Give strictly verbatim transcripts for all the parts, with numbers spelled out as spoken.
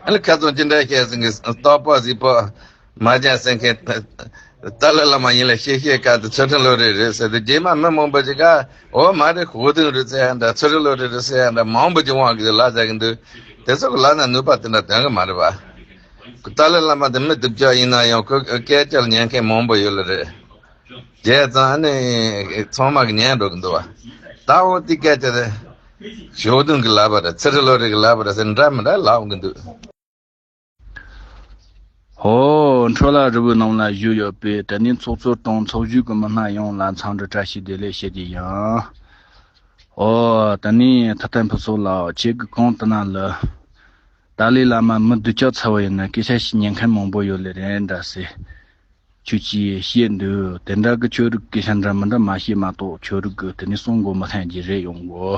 ཨ་ལ་ཁ་སང་ཅི་འདྲ་བཤད་ཟིན་གི་ལྟོགས་པ་གཟིགས་པ་མ་བྱ་ཟེར་མཁན་ཏཱ་ལའི་བླ་མ་ཡིན་ལ་ཤེས་ཤེས་ཀ་དུ་ཚུལ་ཁྲིམས་བློ་གྲོས་རེད་ཟེར་དུས། རྗེས་མ་མི་མང་པོ་ཅིག་ག་འོ་མ་རེད། གོ་དོན་རེད་ཟེར་ཡ་འདྲ། ཚུལ་ཁྲིམས་བློ་གྲོས་རེད་ཟེར་ཡ་འདྲ་མང་པོ་ཅིག་དབང་གི་ལ་ཟེར་གི་འདུག་དེ་ཚོ་གི་ལ་ན་ནུས་པ་དེ་འདྲ་ལྡན་གི་མ་རེད་པ། ཏཱ་ལའི་བླ་མ་དེ་མི་སྡུག་ཅག་ཡིན་ན་ཡང་ཁོ་སྐད་ཆ་ལ་ཉན་མཁན་མང་པོ་ཡོད་ལ་རེད། བྱས་ཙང་ཨ་ནི་ཚང་མ་གི་ཉན་འགྲོ་གི་འདུག་བ། ད་འོ་དེ་སྐད་ཆ་དེ་ཞོགས་དུང་གི་ལབ་པ་རེད། ཚུལ་ཁྲིམས་བློ་གྲོས་གི་ལབ་པ་རེད་ཟེར་འདྲ་མི་འདྲ་ལབ་གི་འདུག་ཧོ། འཕྲོ་ལ་རི་བོའི་ནང་ལ་བཞུགས་ཡོད་པའི་དེ་ནས་ཚོགས་གཙོ་དང་ཚོགས་ཞུགས་ཀྱི་མི་སྣ་ཡོངས་ལ་འཚམས་འདྲི་བཀྲ་ཤིས་བདེ་ལེགས་ཞུ་རྒྱུ་ཡིན། ཨོ། དེ་ནས་ཐུབ་བསྟན་ཕུན་ཚོགས་ལགས། ཁྱེད་ཀྱི་གང་ལྟར་ན་ལ་ཏཱ་ལའི་བླ་མ་མི་སྡུག་ཅག་ཚ་བོ་ཡིན་ན་སྐད་ཆ་ཞིག་ཉན་མཁན་མང་པོ་ཡོད་ལེ་རེད་འདྲ་ཟེར། ཁྱོད་ཀྱིས་བཤད་འདུག་དེ་འདྲ་གི་ཆོས་རིག་སྐད་ཆ་འདྲ་མི་འདྲ་མ་བཤད་མ་གཏོགས་ཆོས་རིག་གི་དེ་ནས་གསུང་དགོས་མི་ཐོན་གྱི་རེད་ཡོང་གོ།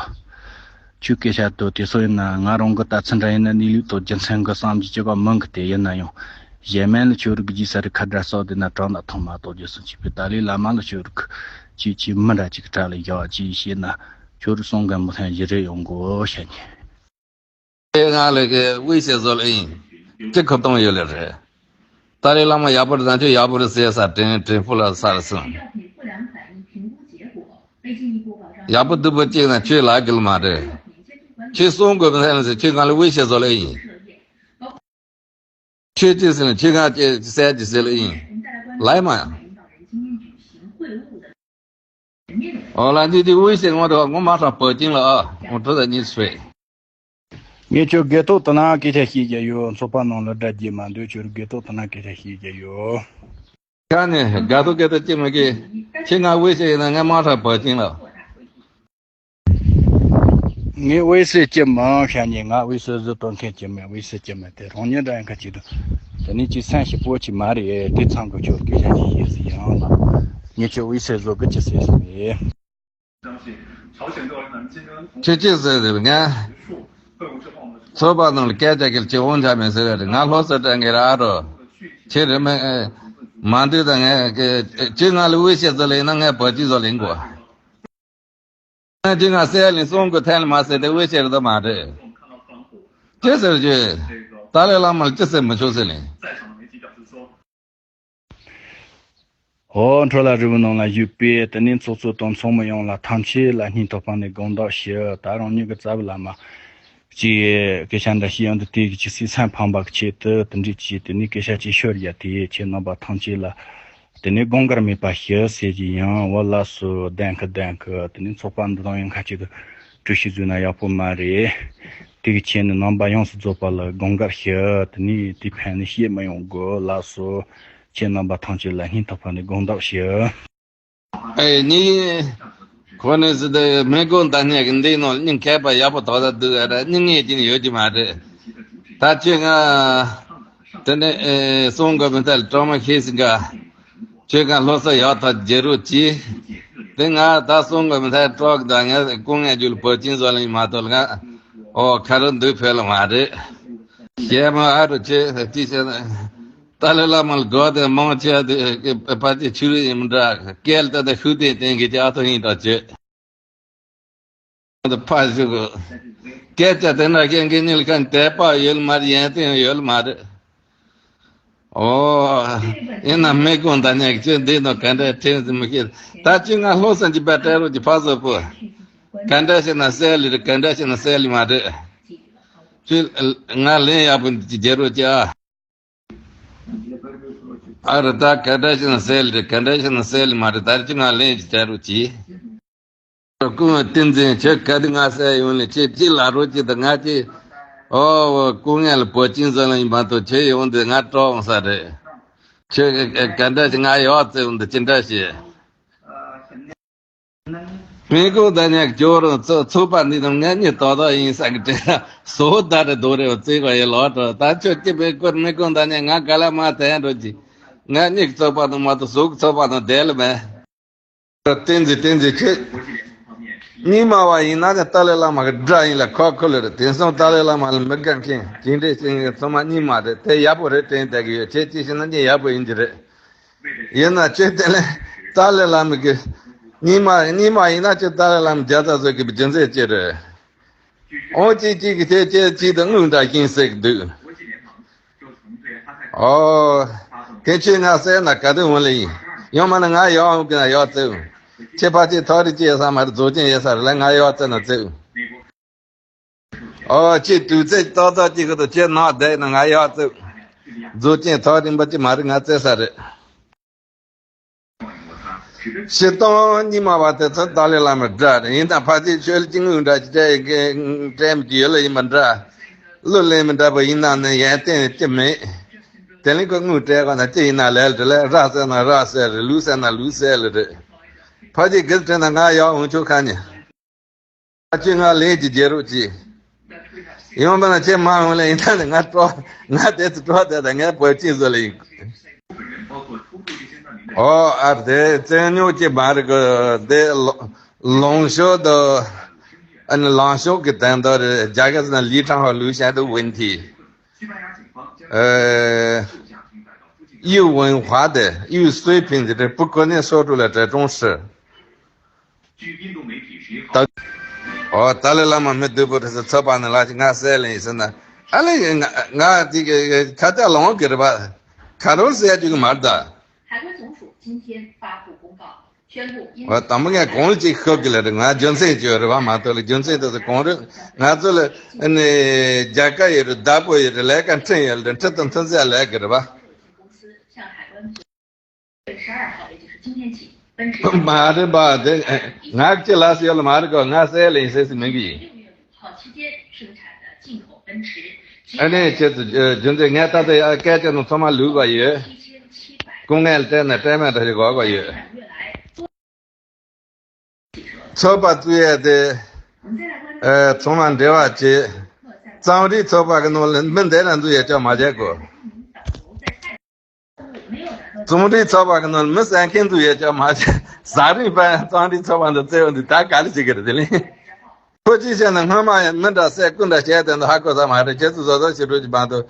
ཁྱོད་སྐད་ཆ་དུ་དེ་ཚོ་ཡིན་ན་ང་རང་གི་ལྟ་ཚུལ་འདྲ་ཡིན་ན་གནས་ལུགས་དང་རྒྱུ་མཚན་གྱི་བསམ་གྱི་ཅི་ག་མིན་གི་དེ་ཡིན་ན་ཡང་། གཞན་མ་ལ་ཆོས་རིག་གི་རྗེས་ས་རི་ཁ་འདྲ་ཙོག་དེ་ན་དྲང་ན་ཐོང་མ་གཏོགས་རྒྱུ་སོང་ཅིག་པའི་ཏཱ་ལའི་བླ་མ་ལ་ཆོས་རིག་ཅིག་ཅིག་མི་འདྲ་ཅིག་གྲ་ལ་བཞག་ཅིག་བཤད་ན་ཆོས་རིག་གསུང་མཁན་མི་ཐོན་གྱི་རེད་ཡོང་གོ་ཤ་ཉེ། ཨེ་ང་ལ་གི་དབུས་སེ་བཟོ་ལ་ཨིན། ཅི་ཁ་གཏོང་ཡོད་ལེ་རེད། ཏཱ་ལའི་བླ་མ་ཡག་པོ་རེད་དང་ཁྱོད་ཡག་པོ་རེད་ཟེར་ས་དྲན་དྲན་ཕུ་ལ་ས་རེད་སོང་། ཡག་པོ་སྡུག་པོ་གཅིག་ན་ཁྱོད་ལ་གི་ལ་མ་རེད། ཁྱོད་གསུང་དགོས་མི་ཐད་ན་ཟེར་ཁྱོད་ང་ལ་དབུས་སེ་བཟོ་ལ་ཨིན། ཁྱོད་ཅི་ཟེར་ན་ཁྱོད་གང་ཅི་ཟེར་ཅི་ཟེར་ལ་ཨིན། ལའི་མ། ཨོ་ལ་འདི་འདི་དབུས་སེ་ངོ་དོ་ངོ་མ་ཧྲ་བོད་ཅིང་ལ་ཨ་ངོ་དྲོ་ད་གཉིས་སུ་བས། ངས་ཁྱོད་དགེ་ཐོག་དུ་ན་སྐད་ཆ་བཤད་རྒྱུ་ཡོད། ཚོགས་པ་ནང་ལ་སྒྲ་རྒྱས་མ་འདུག་ཁྱོད་དགེ་ཐོག་དུ་ན་སྐད་ཆ་བཤད་རྒྱུ་ཡོད། ཁ་ནས་དགའ་ཐོག་སྐད་ཐོག་ཅི་མི་དགེ། ཁྱེད་ང་དབུས་སེ་ཡིན་ན་ང་མ་ཧྲ་བོད་ཅིང་ལ། ངས་དབུས་སུ་སྐྱེ་མིན་ཤ་ཉེ། ང་དབུས་སུ་བཟོ་སྟོན་མཁན་སྐྱེ་མེད། དབུས་སུ་སྐྱེ་མེད་དེ་རང་ཉིད་འདྲ་ཡང་ཁ་ཅིག་ཏུ། དེ་ནས་ཅིག་སེམས་ཞིབ་པོ་ཅིག་མ་རེད། དེ་ཚང་གི་ཁྱོད་སྐད་ཆ་ཞིག་བཤད་སྲིད་ཡང་ལ། ངས་ཁྱོད་དབུས་སུ་བཟོ་གི་ཅི་ཟེར་སོང་རེད། ཁྱོད་ཅི་ཟེར་རེད་ང་། ཚོགས་པ་ནང་ལ་སྐད་ཆ་གལ་ཆེ་འོང་ཆ་མེད་ཟེར་བ་རེད། ང་ལྷོ་སར་དྲན་གི་ར་རོ། ཁྱེད་རེད་མེད། མ་འདུག་ད་ངས་ཁྱེད་ང་ལ་དབུས་སུ་བཟོ་ལེན་ན་ངས་བོད་ཅི་བཟོ་ལེན་དགོས། ཅི་ང་གསལ་ལེ་གསུང་དགོས་ཐལ་མ་ཟེར་ཏེ་དབུས་ཤེར་དུ་མ་རེད། ཅི་ཟེར་རྒྱུ། ཏཱ་ལའི་བླ་མར་ཅི་ཟེར་མི་ཆོག་ཟེར་ནས། ཨོ་འཕྲོ་ལ་རི་བོ་ནང་ལ་བཞུགས་པའི་དེ་ནས་ཚོགས་གཙོ་དང་ཚོགས་མི་ཡོངས་ལ་ཐམས་ཅད་ལ་སྙིང་ཐག་པ་ནས་དགོངས་དག་ཞུ། ད་རང་ཉིད་ཀྱི་རྩ་བའི་བླ་མ་ཅིག་སྐད་ཆ་འདྲ་ཞིག་ཡོང་དུས་དེ་གི་ཅིག་སེམས་ཕམ་པ་གི་ཆེད་དུ་དེ་འདྲའི་ཅིག་དེ་ནས་སྐད་ཆ་ཅིག་ཤོར་ཡ་དེ་ཁྱེད་རྣམ་པ་ཐམས་ཅད་ལ། དེ་ནས་དགོངས་འགལ་མེད་པ་ཞུ་ཟེར་གྱི་ཡང་བ་ལ་སོ་ལྡན་ཁི་ལྡན་ཁི་དེ་ནས་ཚོགས་པ་འདི་དང་ཡང་ཁ་ཅིག་ཏུ་གྲོས་གཞི་བཟོས་ན་ཡག་པོ་མ་རེད། དེ་གི་ཆེད་ནས་རྣམ་པ་ཡོངས་སུ་རྫོགས་པ་ལ་དགོངས་འགལ་ཞུ། དེ་ནས་དེ་ཕན་ནས་བཤད་མི་ཡོང་དགོས་ལ་སོ། ཁྱེད་རྣམ་པ་ཐམས་ཅད་ལ་སྙིང་ཐག་པ་ནས་དགོངས་དག་ཞུ། ཨེ་ནི། ཁོ་ནི་སི་དེ་མི་དགོངས་ད་ནས་གི་འདི་ནང་སྙིང་ཁད་པ་ཡག་པོ་དོག་ད་འདུག་ཨ་ར་སྙིང་ངེས་ཀྱིན་ཡོད་ཀྱི་མ་རེད། ད་ཁྱོད་ང་། དེ་ནས་ཨེ་གསུང་དགོས་མི་ཐལ་གྲོགས་མོ་ཤེས་སི་འགའ། ཁྱོད་ཀྱང་ལྷོ་ས་ཡག་ཐག་རྒྱལ་རོགས་གྱིས། དེ་ང་ད་གསུང་དགོས་མི་ཐལ་གྲོགས་ད་ངས་སྐུ་ངལ་རྒྱུ་ལ་བོད་ཅིང་བཟོ་ལ་ཡིན་མ་གཏོགས་ང་། ཨོ་ཁ་རུ་འདུག་ཕེ་ལ་མ་རེད། ཞེ་མ་ཨ་རུ་ཆེ་ཅི་ཟེར་ན། ཏཱ་ལའི་བླ་མ་ལ་དགོས་དེ་མང་ཆེ་དེ་ཕ་ཅི་ཆུ་རུ་ཡིན་མི་འདྲ་སྐད་ལ་ད་ད་ཤུགས་ལྡན་བསྟན་གི་ཅི་ཨ་ཐོ་ཡིན་འདྲ་བྱེད། ཕ་ཞིག་སྐད་ཆ་དེ་འདྲ་སྐད་འགན་ཉིད་ལ་ཁ་དད་པ་ཡོད་མ་རེད། ཡོན་ཏན་ཡོད་མ་རེད། ཨོ། ཡིན་ན་མི་དགོངས་ད་ཉག་ཁྱོད་འདི་ནོ་ག་འདྲ་ཁྲིམས་སུ་མི་ཤེས། ད་ཅི་ང་ལྷོ་སང་གི་པ་སྤྲད་རོགས་ཀྱི་ཕ་བཟོ་པོ། ག་འདྲ་ཞིག་ན་གསལ་ལི་རེད། ག་འདྲ་ཞིག་ན་གསལ་ལི་མ་རེད། ཅི། ང་ལན་ཡག་པོ་འདི་ཅི་རྒྱལ་རོགས་ཀྱི་ཨ། ཨ་རི་ད་ག་འདྲ་ཞིག་ན་གསལ་ལི་རེད། ག་འདྲ་ཞིག་ན་གསལ་ལི་མ་རེད། ད་ཅི་ང་ལན་ཅི་སྤྲད་རོགས་ཀྱི། སྐུ་ངོ་བསྟན་འཛིན་ཁྱེད་ག་དུས་ང་སེ་ཡོང་ནས་ཁྱེད་ཅི་ལ་རོགས་ཅི་དང་ང་ཅི། ཨོ་སྐུ་ངལ་ལ་བོད་ཅིང་བཟོ་ལ་ཡིན་མ་གཏོགས་ཁྱེད་ཡོང་དུས་ང་སྤྲོ་འོང་ས་རེད། ཁྱེད་ག་འདྲ་ཞིག་ང་ཡོག་བཙལ་འོང་དུས་ཅི་འདྲ་ཞིག་མི་དགོངས་ད་ཉག་ཇོ་རང་ཚོ་ཚོགས་པ་འདི་དང་ང་གཉིས་ཏོག་ཏོག་ཡིན་ས་གི་དྲན་ལ་སོ་ད་རེ་རྡོ་རེ་བ་བཙལ་བ་ཡི་ལོག་འགྲོ། ད་ཁྱོད་ཀྱི་བེ་སྐོར་མི་དགོངས་ད་ཉག་ང་ག་ལ་མ་དེ་འགྲོ་གི། ང་གཉིས་ཚོགས་པ་དང་མ་གཏོགས་སོ་གི་ཚོགས་པ་དང་བསྡད་ལ་མེད། བསྟན་འཛིན་བསྟན་འཛིན་ཁྱེད། རྙིང་མ་བ་ཡིན་ན་ཀྱང་ཏཱ་ལའི་བླ་མ་གི་དགྲ་ཡིན་ལ་ཁོ་ཁོ་ལ་རེད། དེང་སང་ཏཱ་ལའི་བླ་མ་ལ་མི་དགའ་མཁན་ཇི་འདྲས་ཞིག་ཡིན་ཚང་མ་རྙིང་མ་རེད། དེ་ཡག་པོ་རེད་དྲན་བསྡད་གི་ཡོད། ཁྱེད་ཅི་ཞིག་ན་ངས་ཡག་པོ་ཡིན་གྱི་རེད། ཡིན་ན་ཁྱེད་དེ་ལས་ཏཱ་ལའི་བླ་མ་གི་རྙིང་མ་རྙིང་མ་ཡིན་ན་ཁྱེད་ཏཱ་ལའི་བླ་མ་རྒྱ་ཚ་བཟོ་གི་རྒྱུ་མཚན་ཅི་རེད། འོ་གཅིག་གཅིག་གིས་དེ་ཁྱེད་གཅིག་ཏུ་དངུལ་འདྲ་ཤིང་བསྲེགས་འདུག་ཨོ། དེ་ཁྱོད་ང་བསད་ན་ག་དུས་འོང་ལེ་ཡིན། ཡང་མིན་ན་ང་ཡག་འོང་གི་ན་ཡག་བཙལ། ཁྱེད་ཕ་ཁྱེད་ཐག་རིང་ཅི་ཡོད་ས་མ་རེད། རྫོགས་ཆེན་ཡོད་ས་རེད་ལ། ང་ཡག་བཙལ་ན་བཙལ། ཨོ། ཁྱེད་དུས་ཚོད་ཏག་ཏག་ཅིག་གི་དུ་ཁྱེད་ནང་བསྡད་ན་ང་ཡག་བཙལ། རྫོགས་ཆེན་ཐག་རིང་པོ་ཅིག་མ་རེད། ང་བཙལ་ས་རེད། སྤྱིར་བཏང་རྙིང་མ་བ་དེ་ཚོ་ཏཱ་ལའི་བླ་མ་འདྲ་རེད། ཡིན་ན་ཕལ་ཆེར་ཆོས་ལ་སྐྱེ་དངོས་འདྲ་ཅིག་སྤྲད་ཡོད་ཀྱི་སྤྲད་མི་ཅིག་ཡོད་ལ། ཡིན་པ་འདྲ། གླུ་ལེན་མི་འདྲ་པོ་ཡིན་ན་ནི་ཡོན་ཏན་ཅི་མེད། དེ་ལས་ཁོ་དངོས་སྤྲད་ག་ན་ཅི་ཡིན་ན་ལས་རེད་ལས། ར་བསད་ན་ར་བསད་རེད། ལུག་བསད་ན་ལུག་བསད་ལེ་རེད། ཕལ་ཆེར་གིས་དྲན་ན་ང་ཡག་འོང་ཆོག་ཁ་ཉེ། ཁྱོད་ང་ལན་གྱི་རྒྱལ་རོགས་ཀྱིས། ཡོང་བ་ན་ཁྱེད་མ་འོང་ལེ་ཡིན་ད་ནི་ང་སྤྲོ། ང་དེ་ཚོ་སྤྲོ་དེ་དང་ངའི་བོད་ཅིག་བཟོ་ལེ་ཡིན། ཨོ། ཨ་དེ་བཙན་སྨྱོན་གྱི་མ་རེད་གི། དེ་ལོ་ལོང་ཤོག་དང་། ཨ་ནི་ལང་ཤོག་གི་དོན་དག་རེད། རྒྱ་གར་ན་ལི་ཁྲང་ཧོ་ལུའུ་ཞན་དུ་ཝིན་ཐི། ཨ། 喻文华的玉碎瓶子的不可能说出来这种事。 ད། ཨོ། ཏཱ་ལའི་བླ་མ་མི་སྡུག་པོ་རེད་ཟེར། ཚོད་དཔག་ནི་ལ་ཅིག་ང་བསད་ལེ་ཡིན་ཟེར་ན། ཨ་ལེ་ང་ང་དེ་གི་ཁ་ཏ་ལོང་གི་རེད་པ། ཁ་རོལ་ཟེར་རྒྱུ་གི་མ་རེད་ད། ཨོ། དང་པོ་ངས་གོང་ལ་ཅིག་ཤོད་གི་ལེ་རེད། ང་རྒྱུ་མཚན་ཅིག་ཡོད་རེད་པ་མ་གཏོགས་ལེ། རྒྱུ་མཚན་དེ་ཚོ་གོང་རེད། ང་ཚོ་ལ་ནི་རྒྱལ་ཁ་ཡོད་རེད། བདག་པོ་ཡོད་རེད། ལས་ཀ་འཕྲིན་ཡོད་རེད། འཕྲིན་དང་མཐུན་ཚད་ལས་གི་རེད་པ། 十二号，也就是今天起，奔驰 མ་རེད་པ། དེ་ང་ཅི་ལ་ཟེར་ཡོད་ལ་མ་རེད་གོ། ང་བསད་ལེ་ཡིན་ཟེར་ཟེར་མིན་གི་ཡིན། 号期间生产的进口奔驰，ཨ་ནི་ཁྱེད་ཚོ་རྒྱུ་མཚན་ངས་ད་ལྟ་ཡ་སྐད་ཆ་ནང་ཚང་མ་ལུག་པ་ཡོད། སྐུ་ངལ་སྤྲད་ན་སྤྲད་མེད་འདྲ་ཞིག་གོ་གོ་ཡོད། ཚོགས་པ་བཙུགས་ཡས་དེ། ཨེ། ཚང་མ་འབྲེལ་བ་བྱེད། རྩོམ་རིག་ཚོགས་པ་གི་ནང་ལ་མི་འདི་རང་འཛུལ་ཡས་ཅག་མ་བྱེད་དགོས། རྩོམ་རིག་ཚོགས་པ་གི་ནང་ལ་མི་གསན་མཁན་འཛུལ་ཡས་ཅག་མ་བྱེད། ཟ་རིན་ཕན་རྩོམ་རིག་ཚོགས་པ་འདི་བཙལ་བ་འདི་ད་ག་ལ་བྱེད་ཀྱི་རེད། དེ་ལས་ཁོ་ཅི་བྱས་ན་སྔོན་མ་ཡང་མི་འདྲ་བསད་རྐུ་འདྲ་བྱས་དེ་འདི་ཧ་གོ་ས་མ་རེད། ཁྱེད་ཚོ་བཟོ་བཟོ་བྱེད་འགྲོ་གི་མ་འདུག་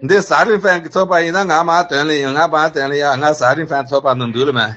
འདི་ཟ་རིན་ཕན་གི་ཚོགས་པ་ཡིན་ན་ང་མ་དོན་ལ་ཡིན། ང་མ་དོན་ལ་ཡ། ང་ཟ་རིན་ཕན་ཚོགས་པ་ནང་འདུག་ལ་མེད།